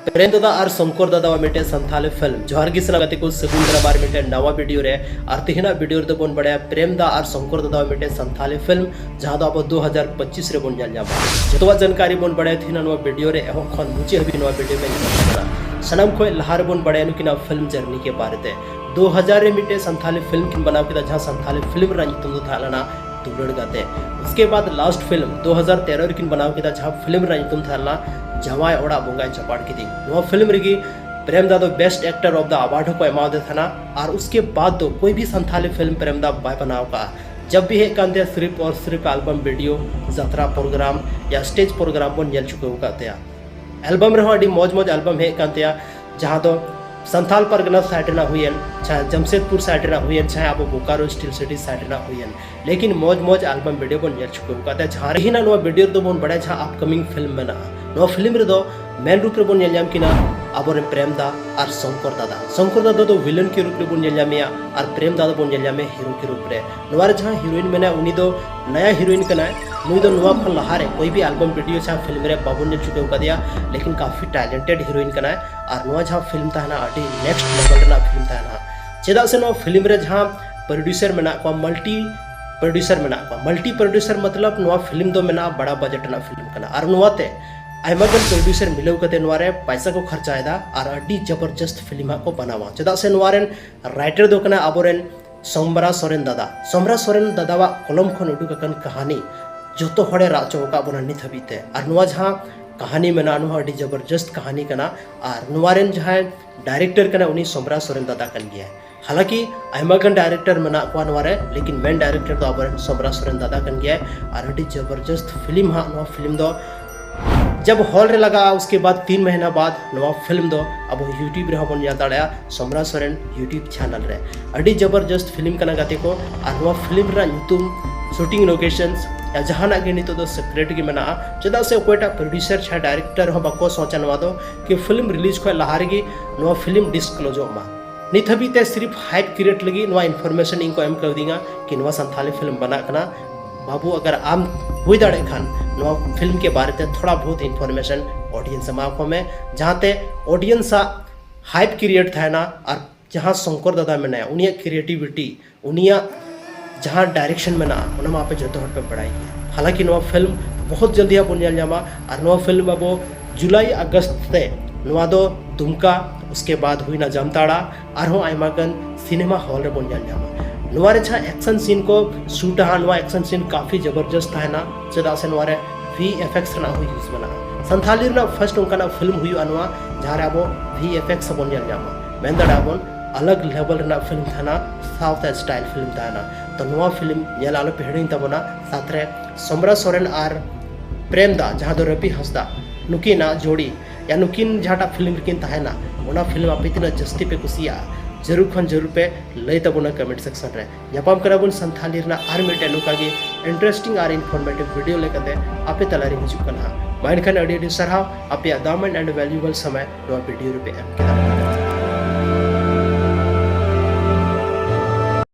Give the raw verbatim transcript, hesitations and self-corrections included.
ᱯᱨᱮᱢ ᱫᱟᱫᱟ ᱟᱨ ᱥᱚᱝᱠᱚᱨ ᱫᱟᱫᱟᱣᱟᱜ ᱢᱤᱫᱴᱮᱱ ᱥᱟᱱᱛᱷᱟᱞᱤ ᱯᱷᱤᱞᱢ᱾ ᱡᱚᱦᱟᱨ ᱜᱮ ᱥᱟᱱᱟᱢ ᱜᱟᱛᱮ ᱠᱚ, ᱥᱟᱹᱜᱩᱱ ᱫᱟᱨᱟᱢ ᱟᱨ ᱢᱤᱫᱴᱮᱱ ᱱᱟᱣᱟ ᱵᱷᱤᱰᱤᱭᱳ ᱨᱮ᱾ ᱟᱨ ᱛᱮᱦᱮᱧᱟᱜ ᱵᱷᱤᱰᱤᱭᱳ ᱨᱮᱫᱚ ᱵᱚᱱ ᱵᱟᱲᱟᱭᱟ ᱯᱨᱮᱢ ᱫᱟ ᱟᱨ ᱥᱚᱝᱠᱚᱨ ᱫᱟᱫᱟᱣᱟᱜ ᱢᱤᱫᱴᱮᱱ ᱥᱟᱱᱛᱷᱟᱞᱤ ᱯᱷᱤᱞᱢ, ᱡᱟᱦᱟᱸ ᱫᱚ ᱟᱵᱚ ᱫᱩ ᱦᱟᱡᱟᱨ ᱯᱚᱸᱪᱤᱥ ᱨᱮᱵᱚᱱ ᱧᱮᱞ ᱧᱟᱢᱟ᱾ ᱡᱚᱛᱚᱣᱟᱜ ᱡᱟᱱᱠᱟᱨᱤ ᱵᱚᱱ ᱵᱟᱲᱟᱭᱟ ᱛᱮᱦᱮᱧᱟᱜ ᱱᱚᱣᱟ ᱵᱷᱤᱰᱤᱭᱳ ᱨᱮ, ᱮᱦᱚᱵ ᱠᱷᱚᱱ ᱢᱩᱪᱟᱹᱫ ᱦᱟᱹᱵᱤᱡ ᱱᱚᱣᱟ ᱵᱷᱤᱰᱤᱭᱳ ᱵᱮᱱ ᱧᱮᱞ ᱧᱟᱢᱟ᱾ ᱥᱟᱱᱟᱢ ᱠᱷᱚᱱ ᱞᱟᱦᱟ ᱨᱮᱵᱚᱱ ᱵᱟᱲᱟᱭᱟ ᱱᱩᱠᱤᱱᱟᱜ ᱯᱷᱤᱞᱢ ᱡᱟᱨᱱᱤ ᱠᱮ ᱵᱟᱨᱮ ᱛᱮ᱾ ᱫᱩ ᱦᱟᱡᱟᱨ ᱨᱮ ᱢᱤᱫᱴᱮᱱ ᱥᱟᱱᱛᱷᱟᱞᱤ ᱯᱷᱤᱞᱢ ᱠᱤᱱ ᱵᱮᱱᱟᱣ ᱠᱮᱫᱟ, ᱡᱟᱦᱟᱸ ᱥᱟᱱᱛᱷᱟᱞᱤ ᱯᱷᱤᱞᱢ ᱨᱮᱱᱟᱜ ᱧᱩᱛᱩᱢ ᱫᱚ ᱛᱟᱦᱮᱸ ᱞᱮᱱᱟ ᱫᱩᱞᱟᱹᱲ ᱜᱟᱛᱮ᱾ ᱩᱥᱠᱮ ᱵᱟᱫ ᱞᱟᱥᱴ ᱯᱷᱤᱞᱢ ᱫᱩ ᱦᱟᱡᱟᱨ ᱛᱮᱨᱚ ᱨᱮᱠᱤᱱ ᱵᱮᱱᱟᱣ ᱠᱮᱫᱟ, ᱡᱟᱦᱟᱸ ᱯᱷᱤᱞᱢ ᱨᱮᱱᱟᱜ ᱧᱩᱛᱩᱢ ᱛᱟᱦᱮᱸ ᱞᱮᱱᱟ ᱡᱟᱶᱟᱭ ᱚᱲᱟᱜ ᱵᱚᱸᱜᱟᱭ ᱪᱟᱯᱟᱲ ᱠᱤᱫᱤᱧ᱾ ᱱᱚᱣᱟ ᱯᱷᱤᱞᱢ ᱨᱮᱜᱮ ᱯᱨᱮᱢ ᱫᱟ ᱫᱚ best actor of the award ᱦᱚᱸᱠᱚ ᱮᱢᱟᱣᱟᱫᱮ ᱛᱟᱦᱮᱱᱟ᱾ ᱟᱨ ᱩᱥᱠᱮ ᱵᱟᱫ ᱫᱚ ᱠᱳᱭ ᱵᱷᱤ ᱥᱟᱱᱛᱷᱟᱞᱤ ᱯᱷᱤᱞᱢ ᱯᱨᱮᱢ ᱫᱟ ᱵᱟᱭ ᱵᱮᱱᱟᱣ ᱠᱟᱜᱼᱟ᱾ ᱡᱟᱵ ᱵᱷᱤ ᱦᱮᱡ ᱠᱟᱱ ᱛᱟᱭᱟ ᱥᱤᱨᱤᱯ ᱟᱨ ᱥᱤᱨᱤᱯ ᱮᱞᱵᱟᱢ ᱵᱷᱤᱰᱤᱭᱳ, ᱡᱟᱛᱨᱟ ᱯᱨᱳᱜᱨᱟᱢ ᱭᱟ ᱥᱴᱮᱡᱽ ᱯᱨᱳᱜᱨᱟᱢ ᱵᱚᱱ ᱧᱮᱞ ᱪᱩᱠᱟᱹᱣ ᱟᱠᱟᱫ ᱛᱟᱭᱟ᱾ ᱮᱞᱵᱟᱢ ᱨᱮᱦᱚᱸ ᱟᱹᱰᱤ ᱢᱚᱡᱽ ᱢᱚᱡᱽ ᱮᱞᱵᱟᱢ ᱦᱮᱡ ᱠᱟᱱ ᱛᱟᱭᱟ, ᱡᱟᱦᱟᱸ ᱫᱚ ᱥᱟᱱᱛᱷᱟᱞ ᱯᱟᱨᱜᱟᱱᱟ ᱥᱟᱭᱤᱰ ᱨᱮᱱᱟᱜ ᱦᱩᱭᱮᱱ, ᱪᱟᱦᱮ ᱡᱟᱢᱥᱮᱫᱽᱯᱩᱨ ᱥᱟᱭᱤᱰ ᱨᱮᱱᱟᱜ ᱦᱩᱭᱮᱱ, ᱪᱟᱦᱮ ᱟᱵᱚ ᱵᱳᱠᱟᱨᱳ ᱥᱴᱤᱞ ᱥᱤᱴᱤ ᱥᱟᱭᱤᱰ ᱨᱮᱱᱟᱜ ᱦᱩᱭᱮᱱ, ᱞᱮᱠᱤᱱ ᱢᱚᱡᱽ ᱢᱚᱡᱽ ᱮᱞᱵᱟᱢ ᱵᱷᱤᱰᱤᱭᱳ ᱵᱚᱱ ᱧᱮᱞ ᱪᱩᱠᱟᱹᱣ ᱟᱠᱟᱫ ᱛᱟᱭᱟ᱾ ᱡᱟᱦᱟᱸ ᱨᱮ ᱦᱤᱱᱟ ᱱᱚᱣᱟ ᱵᱷᱤᱰᱤᱭᱳ ᱨᱮᱫᱚ ᱵᱚᱱ ᱵᱟᱲᱟᱭᱟ ᱡᱟᱦᱟᱸ ᱟᱯᱠᱟᱢᱤᱝ ᱯᱷᱤᱞᱢ ᱢᱮᱱᱟᱜᱼᱟ᱾ ᱱᱚᱣᱟ ᱯᱷᱤᱞᱢ ᱨᱮᱫᱚ ᱢᱮᱱ ᱨᱩᱯ ᱨᱮᱵᱚᱱ ᱧᱮᱞ ᱧᱟᱢ ᱠᱤᱱᱟ ᱟᱵᱚᱨᱮᱱ ᱯᱨᱮᱢ ᱫᱟ ᱟᱨ ᱥᱚᱝᱠᱚᱨ ᱫᱟᱫᱟ᱾ ᱥᱚᱝᱠᱚᱨ ᱫᱟᱫᱟ ᱫᱚ ᱵᱷᱤᱞᱮᱱ ᱠᱮ ᱨᱩᱯ ᱨᱮᱵᱚᱱ ᱧᱮᱞ ᱧᱟᱢᱮᱭᱟ ᱟᱨ ᱯᱨᱮᱢ ᱫᱟ ᱫᱚᱵᱚᱱ ᱧᱮᱞ ᱧᱟᱢᱮᱭᱟ ᱦᱤᱨᱳ ᱠᱮ ᱨᱩᱯ ᱨᱮ᱾ ᱱᱚᱣᱟ ᱨᱮ ᱡᱟᱦᱟᱸ ᱦᱤᱨᱳᱭᱤᱱ ᱢᱮᱱᱟᱭᱟ, ᱩᱱᱤ ᱫᱚ ᱱᱟᱭᱟ ᱦᱤᱨᱳᱭᱤᱱ ᱠᱟᱱᱟᱭ᱾ ᱱᱩᱭ ᱫᱚ ᱱᱚᱣᱟ ᱠᱷᱚᱱ ᱞᱟᱦᱟᱨᱮ ᱠᱳᱭ ᱵᱷᱤ ᱮᱞᱵᱟᱢ ᱵᱷᱤᱰᱤᱭᱳ ᱡᱟᱦᱟᱸ ᱯᱷᱤᱞᱢ ᱨᱮ ᱵᱟᱵᱚᱱ ᱧᱮᱞ ᱪᱩᱠᱟᱹᱣ ᱠᱟᱫᱮᱭᱟ, ᱞᱮᱠᱤᱱ ᱠᱟᱯᱷᱤ ᱴᱮᱞᱮᱱᱴᱮᱰ ᱦᱤᱨᱳᱭᱤᱱ ᱠᱟᱱᱟᱭ᱾ ᱟᱨ ᱱᱚᱣᱟ ᱡᱟᱦᱟᱸ ᱯᱷᱤᱞᱢ ᱛᱟᱦᱮᱱᱟ, ᱟᱹᱰᱤ ᱱᱮᱠᱥᱴ ᱞᱮᱵᱮᱞ ᱨᱮᱱᱟᱜ ᱯᱷᱤᱞᱢ ᱛᱟᱦᱮᱱᱟ᱾ ᱪᱮᱫᱟᱜ ᱥᱮ ᱱᱚᱣᱟ ᱯᱷᱤᱞᱢ ᱨᱮ ᱡᱟᱦᱟᱸ ᱯᱨᱚᱰᱭᱩᱥᱟᱨ ᱢᱮᱱᱟᱜ ᱠᱚᱣᱟ, ᱢᱟᱞᱴᱤ ᱯᱨᱚᱰᱭᱩᱥᱟᱨ ᱢᱮᱱᱟᱜ ᱠᱚᱣᱟ᱾ ᱢᱟᱞᱴᱤ ᱯᱨᱚᱰᱭᱩᱥᱟᱨ ᱢᱚᱛᱞᱚᱵ ᱱᱚᱣᱟ ᱯᱷᱤᱞᱢ ᱫᱚ ᱢᱮᱱᱟᱜᱼᱟ, ᱵᱟᱲᱟ ᱵᱟᱡᱮᱴ ᱨᱮᱱᱟᱜ ᱯᱷᱤᱞᱢ ᱠᱟᱱᱟ᱾ ᱟᱨ ᱱᱚᱣᱟᱛᱮ ᱟᱭᱢᱟ ᱜᱟᱱ ᱯᱨᱚᱰᱭᱩᱥᱟᱨ ᱢᱤᱞᱟᱹᱣ ᱠᱟᱛᱮ ᱱᱚᱣᱟ ᱨᱮ ᱯᱟᱭᱥᱟ ᱠᱚ ᱠᱷᱚᱨᱪᱟᱭᱮᱫᱟ ᱟᱨ ᱟᱹᱰᱤ ᱡᱚᱵᱚᱨᱡᱚᱥᱛ ᱯᱷᱤᱞᱢ ᱦᱟᱸᱜ ᱠᱚ ᱵᱮᱱᱟᱣᱟ᱾ ᱪᱮᱫᱟᱜ ᱥᱮ ᱱᱚᱣᱟ ᱨᱮᱱ ᱨᱟᱭᱴᱟᱨ ᱫᱚ ᱠᱟᱱᱟ ᱟᱵᱚᱨᱮᱱ ᱥᱚᱢᱨᱟ ᱥᱚᱨᱮᱱ ᱫᱟᱫᱟ᱾ ᱥᱚᱢᱨᱟ ᱥᱚᱨᱮᱱ ᱫᱟᱫᱟᱣᱟᱜ ᱠᱚᱞᱚᱢ ᱠᱷᱚᱱ ᱩᱰᱩᱠ ᱟᱠᱟᱱ ᱠᱟᱹᱦᱱᱤ ᱡᱚᱛᱚ ᱦᱚᱲᱮ ᱨᱟᱜ ᱦᱚᱪᱚ ᱟᱠᱟᱫ ᱵᱚᱱᱟ ᱱᱤᱛ ᱦᱟᱹᱵᱤᱡ ᱛᱮ᱾ ᱟᱨ ᱱᱚᱣᱟ ᱡᱟᱦᱟᱸ ᱠᱟᱹᱦᱱᱤ ᱢᱮᱱᱟᱜᱼᱟ, ᱱᱚᱣᱟ ᱟᱹᱰᱤ ᱡᱚᱵᱚᱨᱡᱚᱥᱛ ᱠᱟᱹᱦᱱᱤ ᱠᱟᱱᱟ᱾ ᱟᱨ ᱱᱚᱣᱟ ᱨᱮᱱ ᱡᱟᱦᱟᱸᱭ ᱰᱟᱭᱨᱮᱠᱴᱚᱨ ᱠᱟᱱᱟ, ᱩᱱᱤ ᱥᱚᱢᱨᱟ ᱥᱚᱨᱮᱱ ᱫᱟᱫᱟ ᱠᱟᱱ ᱜᱮᱭᱟᱭ᱾ ᱦᱟᱞᱟᱸᱠᱤ ᱟᱭᱢᱟ ᱜᱟᱱ ᱰᱟᱭᱨᱮᱠᱴᱚᱨ ᱢᱮᱱᱟᱜ ᱠᱚᱣᱟ ᱱᱚᱣᱟ ᱨᱮ, ᱞᱮᱠᱤᱱ ᱢᱮᱱ ᱰᱟᱭᱨᱮᱠᱴᱚᱨ ᱫᱚ ᱟᱵᱚᱨᱮᱱ ᱥᱚᱢᱨᱟ ᱥᱚᱨᱮᱱ ᱫᱟᱫᱟ ᱠᱟᱱ ᱜᱮᱭᱟᱭ᱾ ᱟᱨ ᱟᱹᱰᱤ ᱡᱚᱵᱚᱨᱡᱚᱥᱛ ᱯᱷᱤᱞᱢ ᱦᱟᱸᱜ ᱱᱚᱣᱟ ᱯᱷᱤᱞᱢ ᱫᱚ ᱡᱟᱵ ᱦᱚᱞ ᱨᱮ ᱞᱟᱜᱟᱜᱼᱟ, ᱩᱥᱠᱮ ᱵᱟᱫ ᱛᱤᱱ ᱢᱟᱦᱤᱱᱟ ᱵᱟᱫ ᱱᱚᱣᱟ ᱯᱷᱤᱞᱢ ᱫᱚ ᱟᱵᱚ YouTube ᱨᱮᱦᱚᱸ ᱵᱚᱱ ᱧᱮᱞ ᱫᱟᱲᱮᱭᱟᱜᱼᱟ, ᱥᱚᱢᱨᱟ ᱥᱚᱨᱮᱱ YouTube ᱪᱮᱱᱮᱞ ᱨᱮ᱾ ᱟᱹᱰᱤ ᱡᱚᱵᱚᱨᱡᱚᱥᱛ ᱯᱷᱤᱞᱢ ᱠᱟᱱᱟ ᱜᱟᱛᱮ ᱠᱚ᱾ ᱟᱨ ᱱᱚᱣᱟ ᱯᱷᱤᱞᱢ ᱨᱮᱱᱟᱜ ᱧᱩᱛᱩᱢ, ᱥᱩᱴᱤᱝ ᱞᱳᱠᱮᱥᱚᱱᱥ ᱭᱟ ᱡᱟᱦᱟᱱᱟᱜ ᱜᱮ ᱱᱤᱛᱚᱜ ᱫᱚ ᱥᱤᱠᱨᱮᱴ ᱜᱮ ᱢᱮᱱᱟᱜᱼᱟ᱾ ᱪᱮᱫᱟᱜ ᱥᱮ ᱚᱠᱚᱭᱴᱟᱜ ᱯᱨᱚᱰᱭᱩᱥᱟᱨ ᱪᱷᱟ ᱰᱟᱭᱨᱮᱠᱴᱚᱨ ᱦᱚᱸ ᱵᱟᱠᱚ ᱥᱚᱪᱟ ᱱᱚᱣᱟ ᱫᱚ, ᱠᱤ ᱯᱷᱤᱞᱢ ᱨᱤᱞᱤᱡᱽ ᱠᱷᱚᱱ ᱞᱟᱦᱟ ᱨᱮᱜᱮ ᱱᱚᱣᱟ ᱯᱷᱤᱞᱢ ᱰᱤᱥᱠᱞᱳᱡᱚᱜ ᱢᱟ᱾ ᱱᱤᱛ ᱦᱟᱹᱵᱤᱡ ᱛᱮ ᱥᱤᱨᱤᱯ ᱦᱟᱭᱤᱯ ᱠᱨᱤᱭᱮᱴ ᱞᱟᱹᱜᱤᱫ ᱱᱚᱣᱟ ᱤᱱᱯᱷᱚᱨᱢᱮᱥᱚᱱ ᱤᱧ ᱠᱚ ᱮᱢ ᱠᱟᱣᱫᱤᱧᱟ ᱠᱤ ᱱᱚᱣᱟ ᱥᱟᱱᱛᱷᱟᱞᱤ ᱯᱷᱤᱞᱢ ᱵᱮᱱᱟᱜ ᱠᱟᱱᱟ᱾ ᱵᱟᱹᱵᱩ, ᱟᱜᱟᱨ ᱟᱢ ᱦᱩᱭ ᱫᱟᱲᱮᱭᱟᱜ ᱠᱷᱟᱱ ᱱᱚᱣᱟ ᱯᱷᱤᱞᱢ ᱠᱮ ᱵᱟᱨᱮ ᱛᱮ ᱛᱷᱚᱲᱟ ᱵᱚᱦᱩᱛ ᱤᱱᱯᱷᱚᱨᱢᱮᱥᱚᱱ ᱚᱰᱤᱭᱮᱱᱥ ᱮᱢᱟ ᱠᱚ ᱢᱮ, ᱡᱟᱦᱟᱸᱛᱮ ᱚᱰᱤᱭᱮᱱᱥ ᱟᱜ ᱦᱟᱭᱤᱯ ᱠᱨᱤᱭᱮᱴ ᱛᱟᱦᱮᱱᱟ ᱟᱨ ᱡᱟᱦᱟᱸ ᱥᱚᱝᱠᱚᱨ ᱫᱟᱫᱟ ᱢᱮᱱᱟᱭᱟ, ᱩᱱᱤᱭᱟᱜ ᱠᱨᱤᱭᱮᱴᱤᱵᱷᱤᱴᱤ, ᱩᱱᱤᱭᱟᱜ ᱡᱟᱦᱟᱸ ᱰᱟᱭᱨᱮᱠᱥᱚᱱ ᱢᱮᱱᱟᱜᱼᱟ, ᱚᱱᱟ ᱢᱟ ᱟᱯᱮ ᱡᱚᱛᱚ ᱦᱚᱲ ᱯᱮ ᱵᱟᱲᱟᱭ ᱜᱮᱭᱟ᱾ ᱦᱟᱞᱟᱝᱠᱤ ᱱᱚᱣᱟ ᱯᱷᱤᱞᱢ ᱵᱚᱦᱩᱛ ᱡᱚᱞᱫᱤ ᱦᱟᱸᱜ ᱵᱚᱱ ᱧᱮᱞ ᱧᱟᱢᱟ, ᱟᱨ ᱱᱚᱣᱟ ᱯᱷᱤᱞᱢ ᱟᱵᱚ ᱡᱩᱞᱟᱭ ᱟᱜᱚᱥᱴ ᱛᱮ, ᱱᱚᱣᱟ ᱫᱚ ᱫᱩᱢᱠᱟ, ᱩᱥᱠᱮ ᱵᱟᱫ ᱦᱩᱭᱱᱟ ᱡᱟᱢᱛᱟᱲᱟ, ᱟᱨᱦᱚᱸ ᱟᱭᱢᱟ ᱜᱟᱱ ᱥᱤᱱᱮᱢᱟ ᱦᱚᱞ ᱨᱮᱵᱚᱱ ᱧᱮᱞ ᱧᱟᱢᱟ᱾ ᱱᱚᱣᱟ ᱨᱮ ᱡᱟᱦᱟᱸ ᱮᱠᱥᱚᱱ ᱥᱤᱱ ᱠᱚ ᱥᱩᱴᱟ ᱦᱟᱸᱜ, ᱱᱚᱣᱟ ᱮᱠᱥᱚᱱ ᱥᱤᱱ ᱠᱟᱯᱷᱤ ᱡᱚᱵᱚᱨᱡᱚᱥᱛ ᱛᱟᱦᱮᱱᱟ, ᱪᱮᱫᱟᱜ ᱥᱮ ᱱᱚᱣᱟ ᱨᱮ ᱵᱷᱤ ᱮᱯᱷ ᱮᱠᱥ ᱨᱮᱱᱟᱜ ᱦᱚᱸ ᱤᱭᱩᱡᱽ ᱢᱮᱱᱟᱜᱼᱟ᱾ ᱥᱟᱱᱛᱷᱟᱞᱤ ᱨᱮᱱᱟᱜ ᱯᱷᱟᱨᱥᱴ ᱚᱱᱠᱟᱱᱟᱜ ᱯᱷᱤᱞᱢ ᱦᱩᱭᱩᱜᱼᱟ ᱱᱚᱣᱟ, ᱡᱟᱦᱟᱸ ᱨᱮ ᱟᱵᱚ ᱵᱷᱤ ᱮᱯᱷ ᱮᱠᱥ ᱵᱚᱱ ᱧᱮᱞ ᱧᱟᱢᱟ᱾ ᱢᱮᱱ ᱫᱟᱲᱮᱭᱟᱜᱼᱟ ᱵᱚᱱ, ᱟᱞᱟᱜᱽ ᱞᱮᱵᱮᱞ ᱨᱮᱱᱟᱜ ᱯᱷᱤᱞᱢ ᱛᱟᱦᱮᱱᱟ, ᱥᱟᱣᱩᱛᱷ ᱥᱴᱟᱭᱤᱞ ᱯᱷᱤᱞᱢ ᱛᱟᱦᱮᱱᱟ᱾ ᱛᱚ ᱱᱚᱣᱟ ᱯᱷᱤᱞᱢ ᱧᱮᱞ ᱟᱞᱚ ᱯᱮ ᱦᱤᱲᱤᱧ ᱛᱟᱵᱚᱱᱟ᱾ ᱥᱟᱛᱨᱮ ᱥᱚᱢᱨᱟ ᱥᱚᱨᱮᱱ ᱟᱨ ᱯᱨᱮᱢ ᱫᱟ, ᱡᱟᱦᱟᱸ ᱫᱚ ᱨᱟᱹᱯᱤ ᱦᱟᱸᱥᱫᱟ, ᱱᱩᱠᱤᱱᱟᱜ ᱡᱳᱲᱤ, ᱭᱟ ᱱᱩᱠᱤᱱ ᱡᱟᱦᱟᱸᱴᱟᱜ ᱯᱷᱤᱞᱢ ᱨᱮᱠᱤᱱ ᱛᱟᱦᱮᱱᱟ, ᱚᱱᱟ ᱯᱷᱤᱞᱢ ᱟᱯᱮ ᱛᱤᱱᱟᱹᱜ ᱡᱟᱹᱥᱛᱤ ᱯᱮ ᱠᱩᱥᱤᱭᱟᱜᱼᱟ, ᱡᱟᱹᱨᱩᱲ ᱠᱷᱚᱱ ᱡᱟᱹᱨᱩᱲ ᱯᱮ ᱞᱟᱹᱭ ᱛᱟᱵᱚᱱᱟ ᱠᱚᱢᱮᱱᱴ ᱥᱮᱠᱥᱚᱱ ᱨᱮ᱾ ᱧᱟᱯᱟᱢ ᱠᱟᱱᱟ ᱵᱚᱱ ᱥᱟᱱᱛᱷᱟᱞᱤ ᱨᱮᱱᱟᱜ ᱟᱨ ᱢᱤᱫᱴᱮᱱ ᱱᱚᱝᱠᱟ ᱜᱮ ᱤᱱᱴᱟᱨᱮᱥᱴᱤᱝ ᱟᱨ ᱤᱱᱯᱷᱚᱨᱢᱮᱴᱤᱵᱷ ᱵᱷᱤᱰᱤᱭᱳ ᱞᱮᱠᱟᱛᱮ ᱟᱯᱮ ᱛᱟᱞᱟᱨᱤᱧ ᱦᱤᱡᱩᱜ ᱠᱟᱱᱟ ᱦᱟᱸᱜ᱾ ᱢᱟ ᱮᱱᱠᱷᱟᱱ ᱟᱹᱰᱤ ᱟᱹᱰᱤ ᱥᱟᱨᱦᱟᱣ ᱟᱯᱮᱭᱟᱜ ᱫᱟᱢᱟᱱ and valuable ᱥᱚᱢᱚᱭ ᱱᱚᱣᱟ ᱵᱷᱤᱰᱤᱭᱳ ᱨᱮᱯᱮ ᱮᱢ ᱠᱮᱫᱟ᱾